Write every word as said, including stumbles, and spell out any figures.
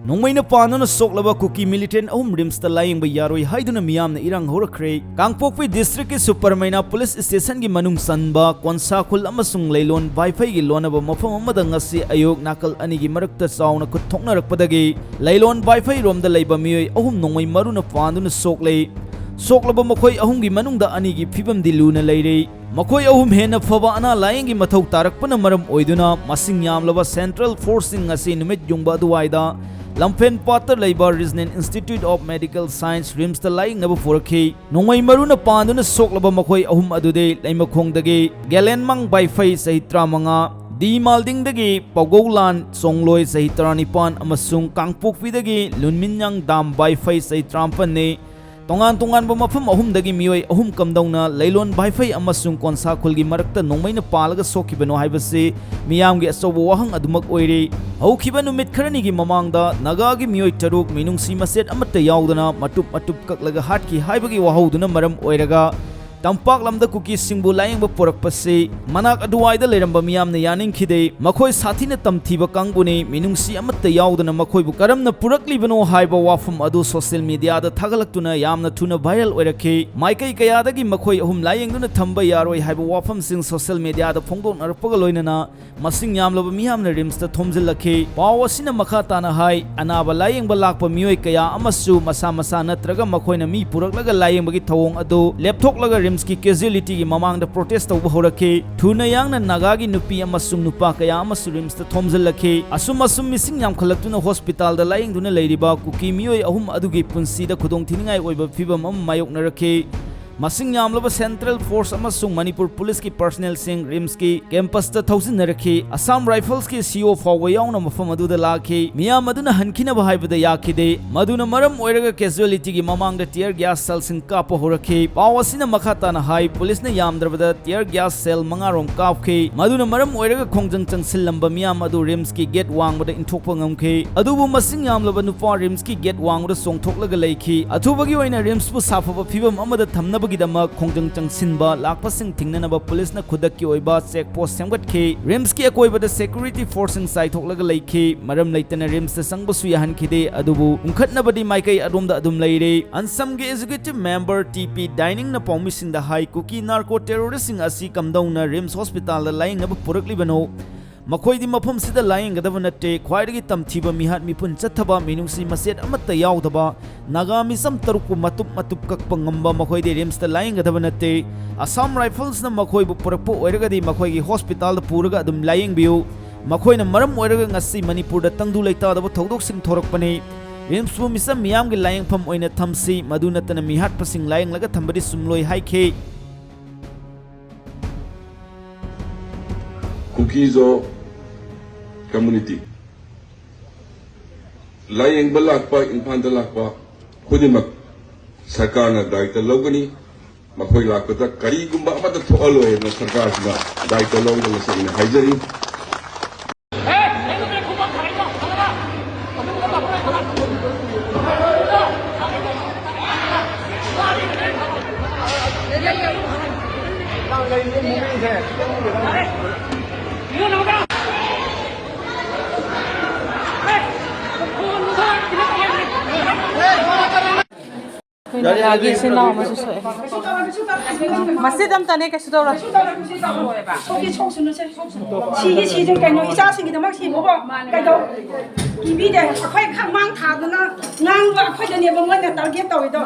ꯅꯣꯡꯃꯩꯅ ꯄꯥꯟꯗꯨꯅ ꯁꯣꯛꯂꯕ ꯀꯨꯀꯤ militant ꯑꯍꯨꯝ RIMSꯇ ꯂꯥꯌꯦꯡꯕ ꯌꯥꯔꯣꯏ ꯍꯥꯏꯗꯨꯅ ꯃꯤꯌꯥꯝꯅ ꯏꯔꯥꯡ ꯍꯧꯔꯛꯈ꯭ꯔꯦ꯫ ꯀꯥꯡꯄꯣꯛꯄꯤ districtꯀꯤ ꯁꯨꯄꯔꯃꯩꯅꯥ police stationꯒꯤ ꯃꯅꯨꯡ ꯆꯟꯕ ꯀꯣꯟꯁꯥꯈꯨꯜ ꯑꯃꯁꯨꯡ ꯂꯩꯂꯣꯟ ꯚꯥꯏꯐꯩꯒꯤ ꯂꯣꯟꯅꯕ ꯃꯐꯝ ꯑꯃꯗ ꯉꯁꯤ ꯑꯌꯨꯛ ꯅꯥꯀꯜ ꯑꯅꯤꯒꯤ ꯃꯔꯛꯇ ꯆꯥꯎꯅ ꯈꯨꯠ ꯊꯣꯛꯅꯔꯛꯄꯗꯒꯤ ꯂꯩꯂꯣꯟ ꯚꯥꯏꯐꯩꯔꯣꯝꯗ ꯂꯩꯕ ꯃꯤꯑꯣꯏ ꯑꯍꯨꯝ ꯅꯣꯡꯃꯩ ꯃꯔꯨꯅ ꯄꯥꯟꯗꯨꯅ ꯁꯣꯛꯂꯦ꯫ ꯁꯣꯛꯂꯕ ꯃꯈꯣꯏ ꯑꯍꯨꯝꯒꯤ ꯃꯅꯨꯡꯗ ꯑꯅꯤꯒꯤ ꯐꯤꯕꯝꯗꯤ ꯂꯨꯅ ꯂꯩꯔꯤ꯫ ꯃꯈꯣꯏ ꯑꯍꯨꯝ ꯍꯦꯟꯅ ꯐꯕ ꯑꯅꯥ ꯂꯥꯌꯦꯡꯒꯤ ꯃꯊꯧ ꯇꯥꯔꯛꯄꯅ ꯃꯔꯝ ꯑꯣꯏꯗꯨꯅ ꯃꯁꯤꯡ ꯌꯥꯝꯂꯕ central forceꯁꯤꯡ ꯑꯁꯤ ꯅꯨꯃꯤꯠ ꯌꯨꯡꯕ ꯑꯗꯨꯋꯥꯏꯗ ꯂꯝꯐꯦꯟ ꯄꯥꯠꯇ ꯂꯩꯕ Regional Institute of Medical Science RIMSꯇ ꯂꯥꯌꯦꯡꯅꯕ ꯄꯨꯔꯛꯈꯤ꯫ ꯅꯣꯡꯃꯩ ꯃꯔꯨꯅ ꯄꯥꯟꯗꯨꯅ ꯁꯣꯛꯂꯕ ꯃꯈꯣꯏ ꯑꯍꯨꯝ ꯑꯗꯨꯗꯤ ꯂꯩꯃꯈꯣꯡꯗꯒꯤ ꯒꯦꯂꯦꯟꯃꯥꯡ ꯚꯥꯏꯐꯩ ꯆꯍꯤ ꯇꯔꯥꯃꯉꯥ, ꯗꯤ ꯃꯥꯜꯗꯤꯡꯗꯒꯤ ꯄꯧꯒꯧꯂꯥꯟ ꯆꯣꯡꯂꯣꯏ ꯆꯍꯤ ꯇꯔꯥꯅꯤꯄꯥꯟ ꯑꯃꯁꯨꯡ ꯀꯥꯡꯄꯣꯛꯄꯤꯗꯒꯤ ꯂꯨꯟꯃꯤꯟꯌꯥꯡ ꯗꯥꯝ ꯚꯥꯏꯐꯩ ꯆꯍꯤ ꯇꯔꯥꯃꯥꯄꯟꯅꯤ꯫ ꯇꯣꯉꯥꯟ ꯇꯣꯉꯥꯟꯕ ꯃꯐꯝ ꯑꯍꯨꯝꯗꯒꯤ ꯃꯤꯑꯣꯏ ꯑꯍꯨꯝ ꯀꯝꯗꯧꯅ ꯂꯩꯂꯣꯟ ꯚꯥꯏꯐꯩ ꯑꯃꯁꯨꯡ ꯀꯣꯟꯁꯥꯈꯨꯜꯒꯤ ꯃꯔꯛꯇ ꯅꯣꯡꯃꯩꯅ ꯄꯥꯜꯂꯒ ꯁꯣꯛꯈꯤꯕꯅꯣ ꯍꯥꯏꯕꯁꯤ ꯃꯤꯌꯥꯝꯒꯤ ꯑꯆꯧꯕ ꯋꯥꯍꯪ ꯑꯗꯨꯃꯛ ꯑꯣꯏꯔꯤ꯫ ꯍꯧꯈꯤꯕ ꯅꯨꯃꯤꯠ ꯈꯔꯅꯤꯒꯤ ꯃꯃꯥꯡꯗ ꯅꯥꯒꯥꯒꯤ ꯃꯤꯑꯣꯏ ꯇꯔꯨꯛ ꯃꯤꯅꯨꯡꯁꯤ ꯃꯆꯦꯠ ꯑꯃꯠꯇ ꯌꯥꯎꯗꯅ ꯃꯇꯨꯞ ꯃꯇꯨꯞ ꯀꯛꯂꯒ ꯍꯥꯠꯈꯤ ꯍꯥꯏꯕꯒꯤ ꯋꯥꯍꯧꯗꯨꯅ ꯃꯔꯝ ꯑꯣꯏꯔꯒ ꯇꯝꯄꯥꯛ ꯂꯝꯗ ꯀꯨꯀꯤꯁꯤꯡꯕꯨ ꯂꯥꯌꯦꯡꯕ ꯄꯨꯔꯛꯄꯁꯤ ꯃꯅꯥꯛ ꯑꯗꯨꯋꯥꯏꯗ ꯂꯩꯔꯝꯕ ꯃꯤꯌꯥꯝꯅ ꯌꯥꯅꯤꯡꯈꯤꯗꯦ꯫ ꯃꯈꯣꯏ ꯁꯥꯊꯤꯅ ꯇꯝꯊꯤꯕ ꯀꯥꯡꯕꯨꯅꯤ, ꯃꯤꯅꯨꯡꯁꯤ ꯑꯃꯠꯇ ꯌꯥꯎꯗꯅ ꯃꯈꯣꯏꯕꯨ ꯀꯔꯝꯅ ꯄꯨꯔꯛꯂꯤꯕꯅꯣ ꯍꯥꯏꯕ ꯋꯥꯐꯝ ꯑꯗꯨ social mediaꯗ ꯊꯥꯒꯠꯂꯛꯇꯨꯅ ꯌꯥꯝꯅ ꯊꯨꯅ viral ꯑꯣꯏꯔꯛꯈꯤ꯫ ꯃꯥꯏꯀꯩ ꯀꯌꯥꯗꯒꯤ ꯃꯈꯣꯏ ꯑꯍꯨꯝ ꯂꯥꯌꯦꯡꯗꯨꯅ ꯊꯝꯕ ꯌꯥꯔꯣꯏ ꯍꯥꯏꯕ ꯋꯥꯐꯝꯁꯤꯡ social mediaꯗ ꯐꯣꯡꯗꯣꯛꯅꯔꯛꯄꯒ ꯂꯣꯏꯅꯅ ꯃꯁꯤꯡ ꯌꯥꯝꯂꯕ ꯃꯤꯌꯥꯝꯅ RIMSꯇ ꯊꯣꯝꯖꯤꯜꯂꯛꯈꯤ꯫ ꯄꯥꯎ ꯑꯁꯤꯅ ꯃꯈꯥ ꯇꯥꯅ ꯍꯥꯏ, ꯑꯅꯥꯕ ꯂꯥꯌꯦꯡꯕ ꯂꯥꯛꯄ ꯃꯤꯑꯣꯏ ꯀꯌꯥ ꯑꯃꯁꯨ ꯃꯁꯥ ꯃꯁꯥ ꯅꯠꯇ꯭ꯔꯒ ꯃꯈꯣꯏꯅ ꯃꯤ ꯄꯨꯔꯛꯂꯒ ꯂꯥꯌꯦꯡꯕꯒꯤ ꯊꯧꯑꯣꯡ ꯑꯗꯨ ꯂꯦꯞꯊꯣꯛꯂꯒ RIMSꯀꯤ casualtyꯒꯤ ꯃꯃꯥꯡꯗ protest ꯇꯧꯕ ꯍꯧꯔꯛꯈꯤ꯫ ꯊꯨꯅ ꯌꯥꯡꯅ ꯅꯥꯒꯥꯒꯤ ꯅꯨꯄꯤ ꯑꯃꯁꯨꯡ ꯅꯨꯄꯥ ꯀꯌꯥ ꯑꯃꯁꯨ RIMSꯇ ꯊꯣꯝꯖꯤꯜꯂꯛꯈꯤ꯫ ꯑꯁꯨꯝ ꯑꯁꯨꯝ ꯃꯤꯁꯤꯡ ꯌꯥꯝꯈꯠꯂꯛꯇꯨꯅ hospitalꯗ ꯂꯥꯌꯦꯡꯗꯨꯅ ꯂꯩꯔꯤꯕ ꯀꯨꯀꯤ ꯃꯤꯑꯣꯏ ꯑꯍꯨꯝ ꯑꯗꯨꯒꯤ ꯄꯨꯟꯁꯤꯗ ꯈꯨꯗꯣꯡꯊꯤꯅꯤꯡꯉꯥꯏ ꯑꯣꯏꯕ ꯐꯤꯚꯝ ꯑꯃ ꯃꯥꯌꯣꯛꯅꯔꯛꯈꯤ꯫ ꯃꯁꯤꯡ ꯌꯥꯝꯂꯕ central force ꯑꯃꯁꯨꯡ ꯃꯅꯤꯄꯨꯔ policeꯀꯤ personnelꯁꯤꯡ RIMSꯀꯤ campusꯇ ꯊꯧꯖꯤꯟꯅꯔꯛꯈꯤ꯫ Assam Riflesꯀꯤ CO ꯐꯥꯎꯕ ꯌꯥꯎꯅ ꯃꯐꯝ ꯑꯗꯨꯗ ꯂꯥꯛꯈꯤ꯫ ꯃꯤꯌꯥꯝ ꯑꯗꯨꯅ ꯍꯟꯈꯤꯅꯕ ꯍꯥꯏꯕꯗ ꯌꯥꯈꯤꯗꯦ꯫ ꯃꯗꯨꯅ ꯃꯔꯝ ꯑꯣꯏꯔꯒ casualtyꯒꯤ ꯃꯃꯥꯡꯗ tear gas shellꯁꯤꯡ ꯀꯥꯞꯄ ꯍꯧꯔꯛꯈꯤ꯫ ꯄꯥꯎ ꯑꯁꯤꯅ ꯃꯈꯥ ꯇꯥꯅ ꯍꯥꯏ, policeꯅ ꯌꯥꯝꯗ꯭ꯔꯕꯗ tear gas shell ꯃꯉꯥꯔꯣꯝ ꯀꯥꯞꯈꯤ꯫ ꯃꯗꯨꯅ ꯃꯔꯝ ꯑꯣꯏꯔꯒ ꯈꯣꯡꯖꯪ ꯆꯪꯁꯤꯜꯂꯝꯕ ꯃꯤꯌꯥꯝ ꯑꯗꯨ RIMSꯀꯤ gate ꯋꯥꯡꯃꯗ ꯏꯟꯊꯣꯛꯄ ꯉꯝꯈꯤ꯫ ꯑꯗꯨꯕꯨ ꯃꯁꯤꯡ ꯌꯥꯝꯂꯕ ꯅꯨꯄꯥ RIMSꯀꯤ gate ꯋꯥꯡꯃꯗ ꯆꯣꯡꯊꯣꯛꯂꯒ ꯂꯩꯈꯤ꯫ ꯑꯊꯨꯕꯒꯤ ꯑꯣꯏꯅ RIMSꯄꯨ ꯁꯥꯐꯕ ꯐꯤꯚꯝ ꯑꯃꯗ ꯊꯝꯅꯕ ꯒꯤꯗꯃꯛ ꯈꯣꯡꯖꯪ ꯆꯪꯁꯤꯟꯕ ꯂꯥꯛꯄꯁꯤꯡ ꯊꯤꯡꯅꯅꯕ ꯄꯨꯂꯤꯁꯅ ꯈꯨꯗꯛꯀꯤ ꯑꯣꯏꯕ ꯆꯦꯛ ꯄꯣꯁ ꯁꯦꯝꯒꯠꯈꯤ꯫ ꯔꯤꯝꯁꯀꯤ ꯑꯀꯣꯏꯕꯗ ꯁꯦꯀ꯭ꯌꯨꯔꯤꯇꯤ ꯐꯣꯔꯁꯁꯤꯡ ꯆꯥꯏꯊꯣꯛꯂꯒ ꯂꯩꯈꯤ꯫ ꯃꯔꯝ ꯂꯩꯇꯅ ꯔꯤꯝꯁꯇ ꯆꯪꯕꯁꯨ ꯌꯥꯍꯟꯈꯤꯗꯦ, ꯑꯗꯨꯕꯨ ꯎꯪꯈꯠꯅꯕꯗꯤ ꯃꯥꯏꯀꯩ ꯑꯗꯣꯝꯗ ꯑꯗꯨꯝ ꯂꯩꯔꯦ꯫ ꯑꯟꯁꯝꯒꯤ ꯑꯦꯛꯖꯤꯀ꯭ꯌꯨꯇꯤꯚ ꯃꯦꯝꯕꯔ ꯇꯤ ꯄꯤ ꯗꯥꯏꯅꯤꯡꯅ ꯄꯥꯎꯃꯤꯁꯤꯡꯗ ꯍꯥꯏ, ꯀꯨꯀꯤ ꯅꯥꯔꯀꯣ ꯇꯦꯔꯣꯔꯤꯁꯁꯤꯡ ꯑꯁꯤ ꯀꯝꯗꯧꯅ ꯔꯤꯝꯁ ꯍꯣꯁꯄꯤꯇꯥꯜꯗ ꯂꯥꯌꯦꯡꯅꯕ ꯄꯨꯔꯛꯂꯤꯕꯅꯣ? ꯃꯈꯣꯏꯗꯤ ꯃꯐꯝꯁꯤꯗ ꯂꯥꯌꯦꯡꯒꯗꯕ ꯅꯠꯇꯦ꯫ ꯈ꯭ꯋꯥꯏꯗꯒꯤ ꯇꯝꯊꯤꯕ ꯃꯤꯍꯥꯠ ꯃꯤꯄꯨꯟ ꯆꯠꯊꯕ, ꯃꯤꯅꯨꯡꯁꯤ ꯃꯆꯦꯠ ꯑꯃꯠꯇ ꯌꯥꯎꯗꯕ, ꯅꯥꯒꯥ ꯃꯤꯆꯝ ꯇꯔꯨꯛꯄꯨ ꯃꯇꯨꯞ ꯃꯇꯨꯞ ꯀꯛꯄ ꯉꯝꯕ ꯃꯈꯣꯏꯗꯤ ꯔꯤꯝꯁꯇ ꯂꯥꯌꯦꯡꯒꯗꯕ ꯅꯠꯇꯦ꯫ ꯑꯁꯥꯝ ꯔꯥꯏꯐꯜꯁꯅ ꯃꯈꯣꯏꯕꯨ ꯄꯨꯔꯛꯄ ꯑꯣꯏꯔꯒꯗꯤ ꯃꯈꯣꯏꯒꯤ ꯍꯣꯁꯄꯤꯇꯥꯜꯗ ꯄꯨꯔꯒ ꯑꯗꯨꯝ ꯂꯥꯌꯦꯡꯕꯤꯌꯨ꯫ ꯃꯈꯣꯏꯅ ꯃꯔꯝ ꯑꯣꯏꯔꯒ ꯉꯁꯤ ꯃꯅꯤꯄꯨꯔꯗ ꯇꯪꯗꯨ ꯂꯩꯇꯥꯗꯕ ꯊꯧꯗꯣꯛꯁꯤꯡ ꯊꯣꯔꯛꯄꯅꯤ꯫ ꯔꯤꯝꯁꯄꯨ ꯃꯤꯆꯝ ꯃꯤꯌꯥꯝꯒꯤ ꯂꯥꯌꯦꯡꯐꯝ ꯑꯣꯏꯅ ꯊꯝꯁꯤ, ꯃꯗꯨ ꯅꯠꯇꯅ ꯃꯤꯍꯥꯠꯄꯁꯤꯡ ꯂꯥꯌꯦꯡꯂꯒ ꯊꯝꯕꯗꯤ ꯆꯨꯝꯂꯣꯏ ꯍꯥꯏꯈꯤ꯫ ꯀꯨꯀꯤꯖꯣ ꯀꯝꯃꯨꯅꯤꯇꯤ ꯂꯥꯌꯦꯡꯕ ꯂꯥꯛꯄ, ꯏꯝꯐꯥꯜꯗ ꯂꯥꯛꯄ ꯈꯨꯗꯤꯡꯃꯛ ꯁꯔꯀꯥꯔꯅ ꯗꯥꯌꯤꯠꯇ ꯂꯧꯒꯅꯤ꯫ ꯃꯈꯣꯏ ꯂꯥꯛꯄꯗ ꯀꯔꯤꯒꯨꯝꯕ ꯑꯃꯠꯇ ꯊꯣꯛꯍꯜꯂꯣꯏ ꯍꯥꯏꯗꯅ ꯁꯔꯀꯥꯔꯁꯤꯅ ꯗꯥꯌꯤꯠꯇ ꯂꯧꯒꯅꯤ ꯑꯩꯅ ꯍꯥꯏꯖꯔꯤ꯫ ꯑꯩꯈꯣꯏ ꯅꯥꯒꯥꯒꯤ ꯏꯆꯤꯟ ꯏꯅꯥꯎ ꯑꯃꯁꯨ ꯁꯣꯛꯑꯦ꯫ ꯃꯆꯦꯠ ꯑꯃꯇꯅꯦ, ꯀꯩꯁꯨ ꯇꯧꯔꯣꯏ꯫ ꯁꯣꯛꯇꯤ ꯁꯣꯛꯁꯅꯨꯁꯦ, ꯁꯣꯛꯁꯅꯨ꯫ ꯁꯤꯒꯤ ꯁꯤꯁꯨ ꯀꯩꯅꯣ, ꯏꯆꯥꯁꯤꯡꯒꯤꯗꯃꯛ ꯁꯤꯕꯨꯕꯣ ꯀꯩꯗꯧ ꯀꯤꯕꯤꯗꯦ? ꯑꯩꯈꯣꯏ ꯈꯛ ꯃꯥꯡ ꯊꯥꯗꯅ ꯉꯥꯡꯕ ꯑꯩꯈꯣꯏꯗꯅꯦꯕ ꯃꯣꯏꯅ ꯇꯥꯔꯒꯦꯠ ꯇꯧꯔꯤꯗꯣ꯫